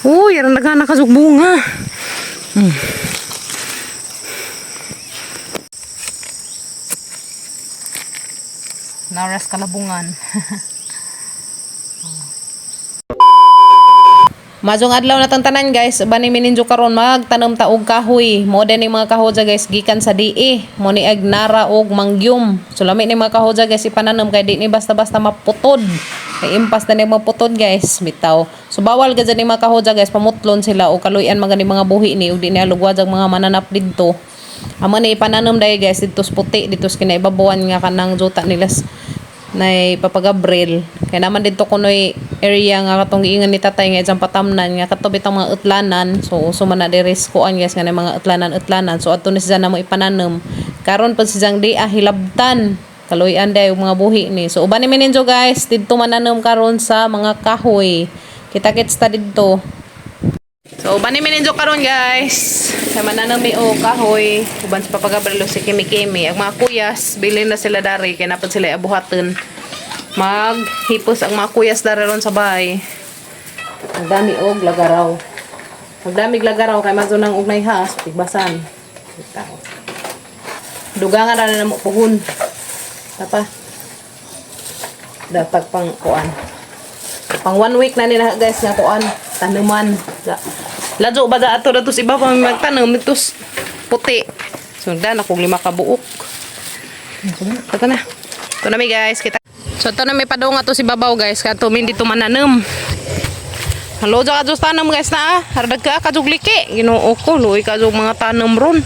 Uy, aran nagana ka bunga. Naras kalabungan. Majong adlaw na tang tanan, guys, bani mininjo karon magtanom ta og kahoy. Mo din mga kahoy guys, gikan sa DE. Mo ni ag nara og mangyum. So lami ni mga kahoy, guys, ipananom kay di ni basta-basta maputod. Kay impas na ni maputod, guys, bitaw. So bawal gud ni mga kahoy, guys, pamutlon sila o kaluyan mga ni mga buhi ni ug di ni alugwad ang mga mananap didto. Amo ni ipananom dai, guys, didto sa puti, didto sa kinaibabuan nga kanang juta nila nay Papa Gabriel. Kaya naman dito kunoy area nga katong giingon ni tatay nga isang patamnan nga kato bitang mga utlanan. So uso man na diri sa kuan, guys, nga nay mga utlanan utlanan. So adto ni siya namo ipananom. Karon pud siyang di hilabtan. Kaluy-an day mga buhi ni. So uban ni mininjo, guys, didto mananom karon sa mga kahoy. Kita-kits ta didto. So, uban ni mininjo karon, guys. Sa mananom mi og kahoy, uban sa Papa Gabriel si Kimi Kimi. Ang mga kuyas, bilin na sila dari kay napod sila abuhaton. Maghipos ang mga kuyas dari ron sa bahay. Ang dami og lagaraw. Ang dami lagaraw kay mazo nang ugnay has, tigbasan. Bitaw. Dugangan ra na namo puhon. Tapa. Dapat pang kuan. Pang one week na nila, guys, nga kuan, tanuman. Ladyo ba da ato datos iba pa may magtanom itos puti. So dan ako lima ka buok. Ito na. Ito na mi, guys, kita. So ito na may padong ato si babaw, guys, kadto mi dito mananom. Hello, ka jud tanom, guys, na ah. Hardag ka kajug liki. Ginoo ko, luoy ka jug mga tanom ron.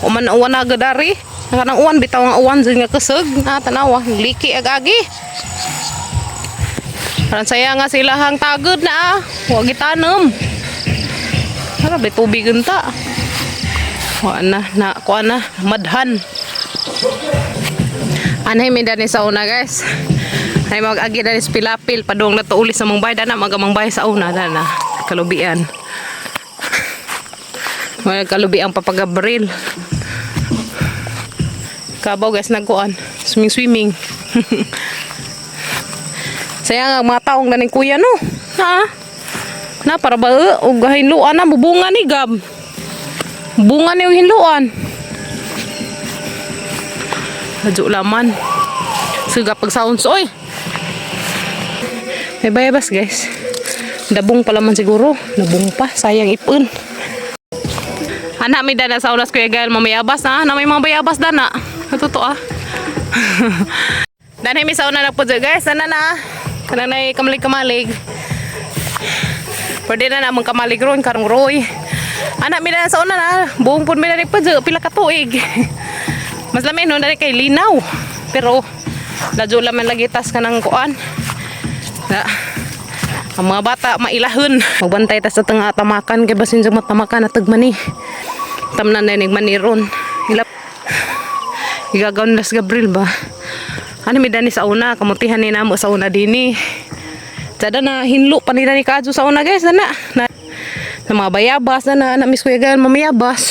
Uman uwan na agad dari. Kanang uwan bitaw nga uwan jud nga kusog. Na tanawa, liki ag agi. Parang saya nga sila hang tagod na ah. Wa gitanom. Para may tubig unta. Wa na na kuan na madhan. Anay mi dani sa una, guys. Ay mag-agi dani sa pilapil padung na to uli sa mong bay dana magamang bay sa una dana kalubian. Mga kalubian Papa Gabriel. Kabaw, guys, nagkuan. Swimming swimming. Saya nga mga taong ganing kuya no. Ha? Na para ba og hinluan na bubunga ni Gab. Bunga ni og hinluan. Hadyo laman. Suga pag sounds oy. May bayabas, guys. Dabong pa laman siguro. Nabong pa. Sayang ipon. Anak mi dana sa ulas, Kuya Gael, mamayabas na. Na may mga bayabas dana. Totoo ah. Dana mi sa una na po, guys. Dana na. Kana na kamalig-kamalig. Pwede na namang kamalig ron karong roy. Anak mi dana sa una na. Buong pud mi na po pila ka tuig. Mas lami no dali kay linaw. Pero ladyo laman lagi tas kanang kuan. Na, ang mga bata mailahon. Magbantay ta sa tanga tamakan kay basin sa matamakan at tagmani. Tamnan na ning maniron. Ila igagaw nila sa Gabriel ba? Ano mi dani sa una, kamutihan ni namo sa una dini. Sada na hinlo pa nila ni Kadyo sa una, guys, na na, na mga bayabas na na, na miss Kuya Gael mamayabas.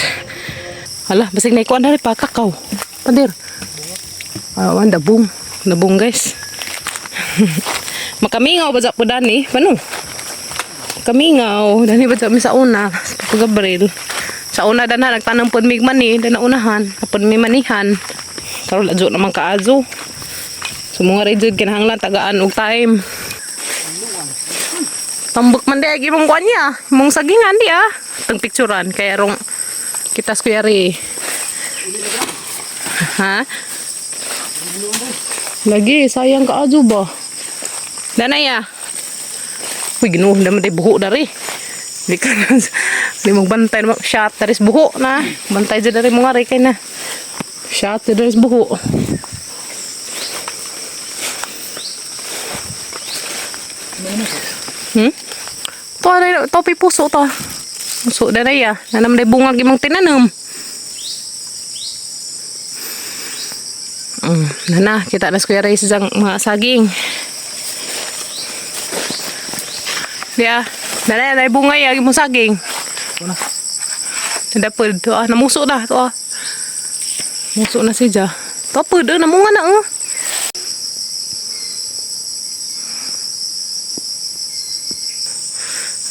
Hala, basig na ikuan na pa kakao. Padir. Ah, dabong. Dabong, guys. Makamingaw ba po dani? Paano? Kamingaw. Dani ba mi sa una? Sa Papa Gabriel. Sa una dana nagtanong pod mig mani, dana unahan, apod mi manihan. Karon ladyo naman kaazo. So mga rejud kinahanglan tagaan og time. Tambok man di ay imong kuan niya, imong sagingan di ah. Tang picturean kaya rong kitas kuya ri. Ha? Lagi sayang ka ajo ba? Danay ah. Uy, Ginoo, naman di buho dari. Di ka na, di magbantay na shot dari sa buho na. Bantay dyan dari mga kay na. Shot dari sa buho. To ano, topi puso to. Puso dari ah. Nanam day bungag imong tinanom. Nana, kita na sa Kuya Ray sa mga saging. Dia, dala na bunga ya imong saging. Dapod to ah, namuso na to ah. Muso na siya. Tapod namunga na oh.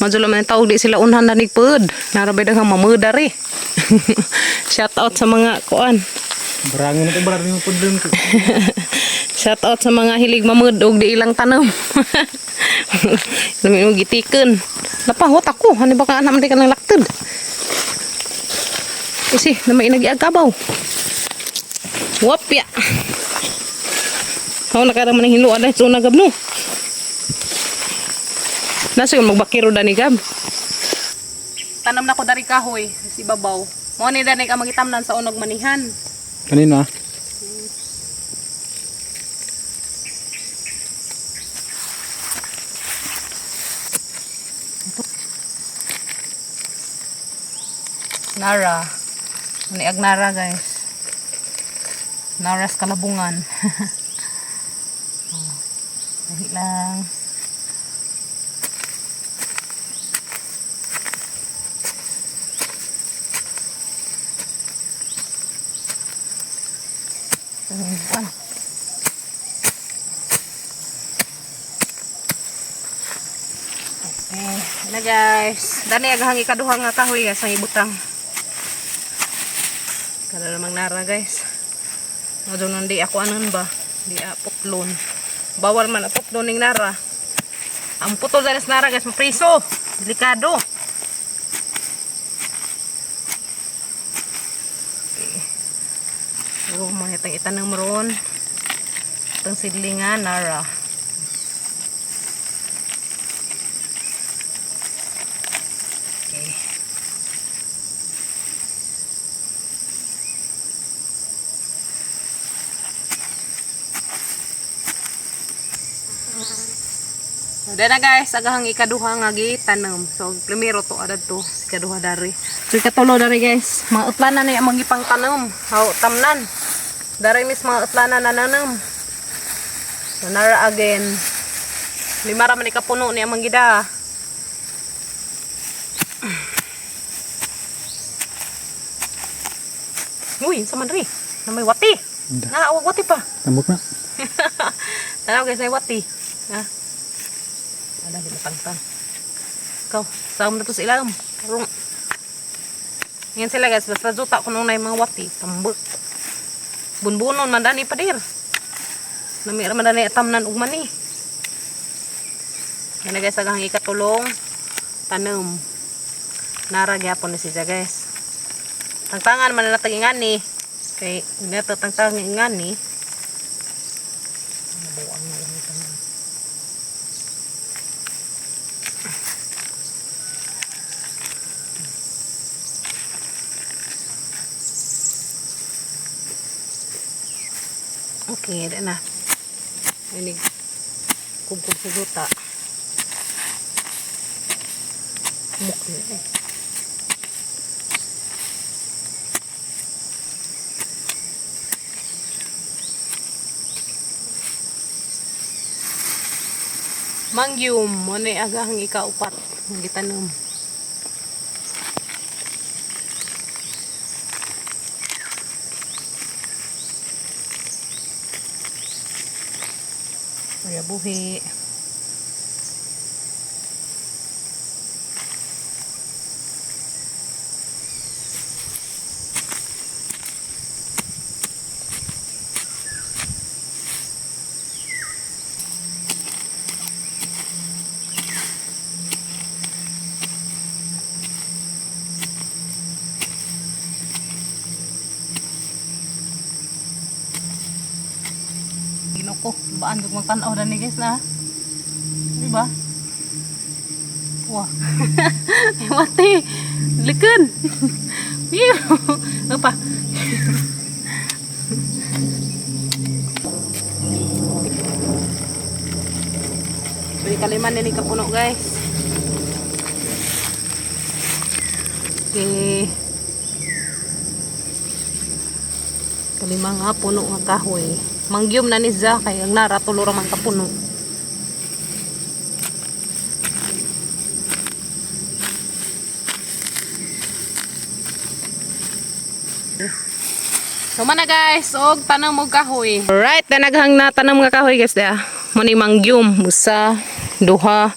Madula man tawag di sila unhan na nigpud. Narabay daghang mamudari. Shout out sa mga kuan. Barangin na ito, barangin mo po dun. Shout out sa mga hilig mamud og di ilang tanom. Lami mo gitiken. Napahot ako. Ano ba ka anak di ka nang laktod? Isi, na may inagiagabaw. Wapya. Ako nakaraman ng hinuan na ito na gab no. Nasa yung magbakiro dani gab. Tanom na ko dari kahoy, si babaw. Mo ni dani ka magitamnan sa unog manihan. Kanina? Nara. Ni Agnara guys. Nara's kalabungan. Oh, dali lang. Buwan. Okay, na guys. Dani agahang ikaduha nga kahoy guys ang ibutang. Kada namang nara guys. Nga doon di ako anon ba? Di a putlon. Bawal man ang putlon ning nara. Ang putol dali sa nara guys, mapriso. Delikado. Okay. So, mga itang itanong ron. Itong sidlingan, nara. Okay. So, na guys, agahang ikaduha nga gitanom. So, primero to adad to, ikaduha dari. So, ikatulo dari guys. Mga utlanan na yung mga ipang tanom. Haw, tamnan. Dari mis mga utlanan na nanom. So, nara again. Lima ra man ikapuno niya manggida. Uy, sa man ri. Na may wati. Hindi. Na, wag wati pa. Tambok na. Tanaw guys, ay wati. Ha? Wala, di matangtang. Ikaw, saan na to sa ilam? Karong. Ngayon sila guys, basta juta ko nung na yung mga wati. Tambok. Bunbunon, mandani pa dir. Namira mandani atamnan ug mani. Yan na guys, agang ikatulong. Tanom. Nara gyapon na siya guys. Tangtangan man na tagingani. Kay nato tangtangan ingani. Nabuang na lang ito na. Okay, di na. Inig kubkub sa juta. Muk na eh. Mangyum, mo ni agahang ikaupat ang gitanom. Kuya buhi. Ginoo ko, baan jud magtan-aw na ni guys na. Di ba? Wah. Mati. Likan. Ew. Ano pa? So, ikalima na ni kapuno guys. Okay. Kalima nga puno nga kahoy. Mangyum na ni Za kay ang nara tulo ra man kapuno. So man na guys, og tanong og kahoy. Alright, danaghang na tanong nga kahoy guys da. Mo ni mangyum, usa, duha,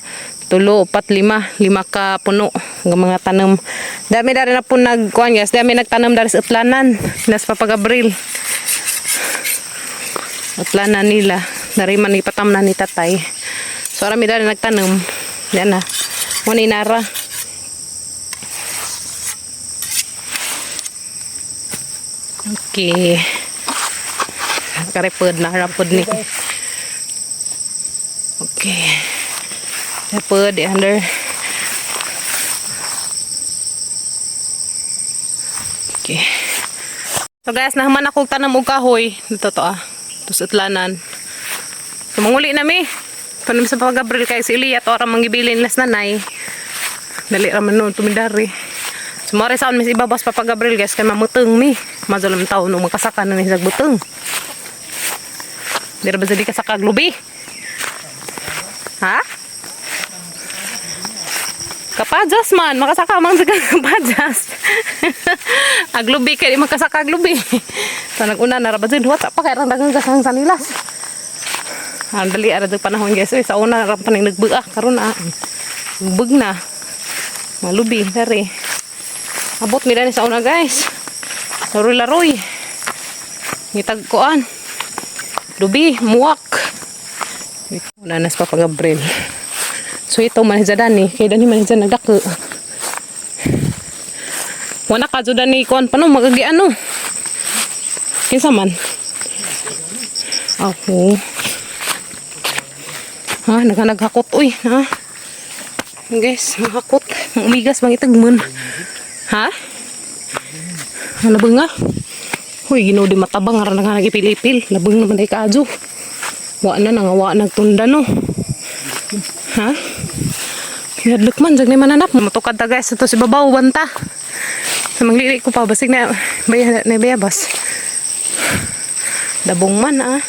Tulo, upat, lima. Lima ka puno ng mga tanom. Dami dari na po nagkuan guys. Dami nagtanom dari sa utlanan. Nas Papa Gabriel. Utlanan nila. Dari man ipatam na ni tatay. So arami dari nagtanom. Yan na. Muna inara. Okay. Karepod na rapod ni. Okay. Rapod under. Okay. So guys, nahaman ako tanam og kahoy. Dito to ah. Tapos utlanan. So manguli na mi. Panom sa Papa Gabriel kay si Elia to ra mangibilin las nanay. Dali ra man noon tumidari. So mare sa mis ibabas Papa Gabriel guys kay mamuteng mi. Mazalam taon no makasaka na ni sa buteng. Dira ba dili ka sa kaglubi? Ha? Kapajas man, makasaka man sa kapajas. Aglubi kay di makasaka aglubi. So naguna na ra ba dyan, wata pa kay rang daghang gasang sanilas. Ang dali ara dag panahon guys. Uy, sa una ra pa ning nagbuak karon ah. Bug na. Malubi dari. Abot mi dani sa una guys. Laroy-laroy. Ngitag kuan. Lubi, muwak. Una nas Papa Gabriel. So ito man siya dani, kay dani man siya nagdako. Wala ka jud dani kuan pa no magagi ano. Kinsa man? Ako. Ha, naghanag-hakot uy, ha. Guys, mahakot. Umigas bang itagmon. Ha? Ano ba nga? Huy, Ginoo di matabang aran nga nagipilipil. Labang naman day kaadyo. Wa na nangawa nagtunda no. Ha? Kinadlok man, jag ni mananap. Matukad ta guys, ito si babaw, banta. Sa manglili ko pa, basig na, baya, na bayabas. Dabong man ah.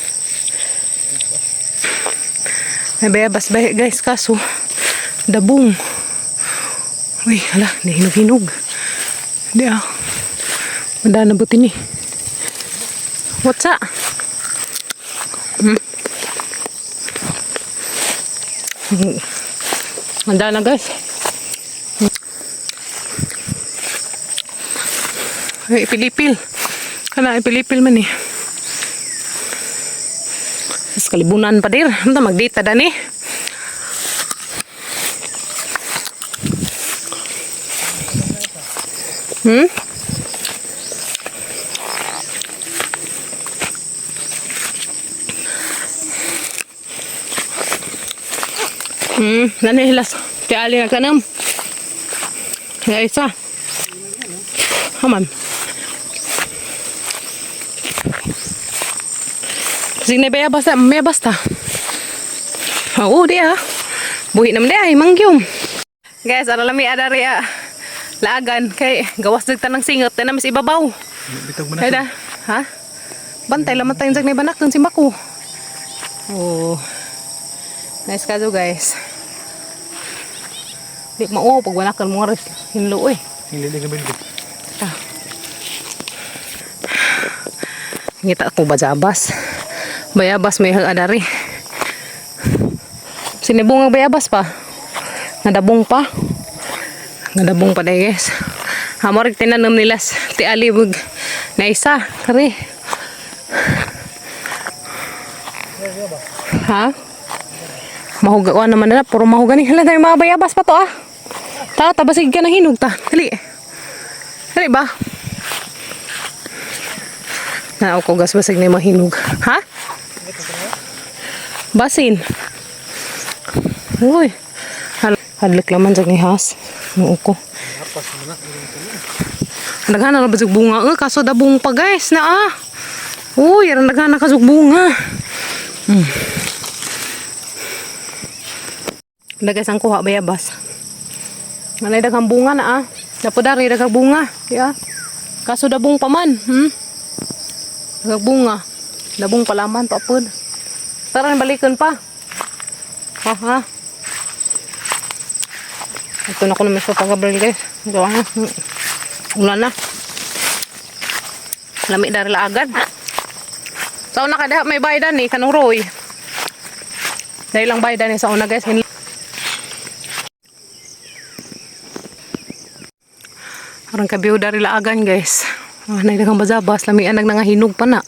May bayabas ba guys, kaso, dabong. Uy, hala, nahinog-hinog. Hindi ah. Manda na buti ni. What's up? Handa na guys. Ay, ipilipil. Kana, ipilipil man eh. Tapos kalibunan pa dir. Ano magdita dani? Nani hilas. Ti ali nagtanam. Ya isa. Haman. Sige na basta, may basta. Oo, di ah. Buhi naman di ay, mangyong. Guys, ara lami adari ah. Laagan kay gawas dag tanang singot na mas ibabaw. Bitag mo na. Kaya ha? Bantay laman tayong jag na ibanak dun si Mako. Oh. Nice kazo guys. Di ko mauwaw pag wala kang mga hinlo eh. Hililig na bilog. Ah. Ngita ko bayabas. Bayabas may adari. Sinibong ang bayabas pa. Nadabong pa. Nadabong pa dahil guys. Hamorik tinanom nila ti alibog na isa. Kari. Ha? Mahuga ko naman na. Puro mahuga ni. Hala tayo mga bayabas pa to ah. Ta, tabasig ka ng hinog ta. Dali. Dali ba? Naaw ko gas basig na yung mahinog. Ha? Basin. Uy. Hadlok laman jag ni has. Noo ko. Daghan na ba jug bunga eh kaso dabong pa guys na ah. Uy, aran daghan na kasug bunga. Dagay sang kuha bayabas. Manay daghang bunga na ah. Dapo dari daghang bunga. Ya. Kaso dabong pa man. Daghang bunga. Dabong palaman pa pud. Tara balikon pa. Ha ha. Ito na ko naman sa pagabril guys. Gawa na. Ulan na. Lami dari laagad. Sa una kada may baydan ni kanong Roy. Dahil lang baydan ni sa una guys. Arang kabiyo dari laagan, guys. Ah, nagdaghang bazabas, lamian nag nangahinog pa na.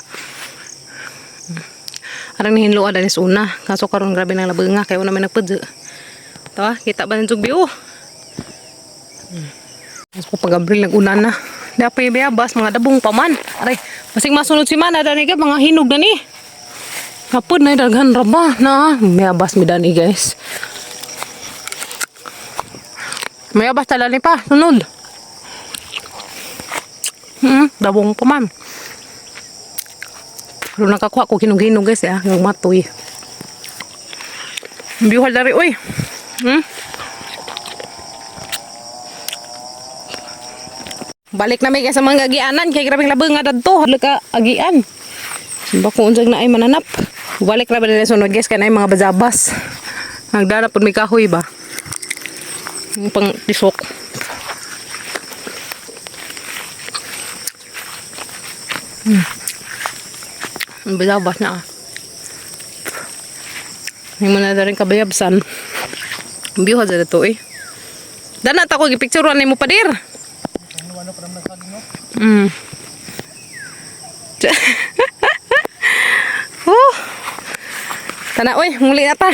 Arang nihinlo ada ni una. Kaso karon grabe nang labinga kay una may nagpudyo. Tawa, kita ba ng biyo? Mas ko pag Abril nag-una na. Dapat bayabas, mga dabong pa man. Aray, masing masunod si mana dani ka mga hinog na ni. Kapod na daghan ra ba na mayabas mi dani, guys. Mayabas tala ni pa, sunod. Dabong pa man. Pero nakakuha ko hinog-hinog, guys, ah, ng matoy. Bihal dari oy. Balik na may sa mga agianan kay grabeng labeng nga dadto hadlok ka agian. Simba ko unsag na ay mananap. Balik ra ba nila sunod, guys, kay naay mga bazabas. Nagdala pud may kahoy ba. Yung pang tisok. Ang bazabas na ah. Hindi mo na rin kabayabsan. Ang biyo dyan ito eh. Dana ta ko gipicturean nimo padir. Oh. Tana oy, muli na ta.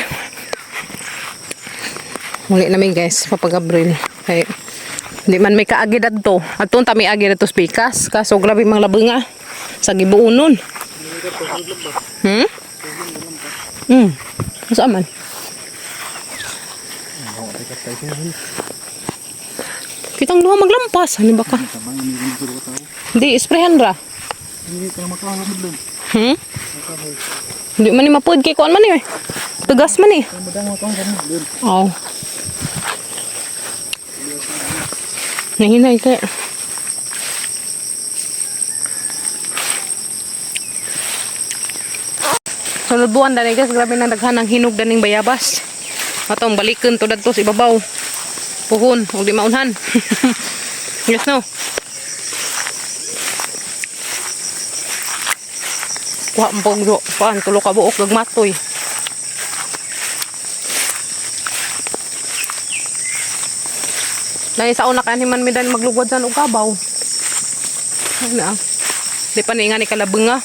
Muli namin, guys, Papa Gabriel. Kay di man may kaagi dadto. Atong ta may agi dadto sa pikas, kaso grabe mang labinga sa gibuonon. Asa man? Kitang duha maglampas, ano ba ka? Di, sprayhan ra. Hindi ka makahawa mo doon. Hindi man ni mapud kay kuan man eh. Tugas man eh. Madang makahawa mo doon. Oo. Nahinay ka. Sunod buwan dani, guys, grabe nang daghan ang hinog daning bayabas. Atong balikan to dadto sa ibabaw. Puhon, ug di maunhan. Yes no. Kuha ang pagdo. Kuan, tulo ka buok gagmatoy. Dahil sa una kanin man mi dahil maglugwad sa og kabaw. Ano ah. Di pa ni nga ni kalabenga.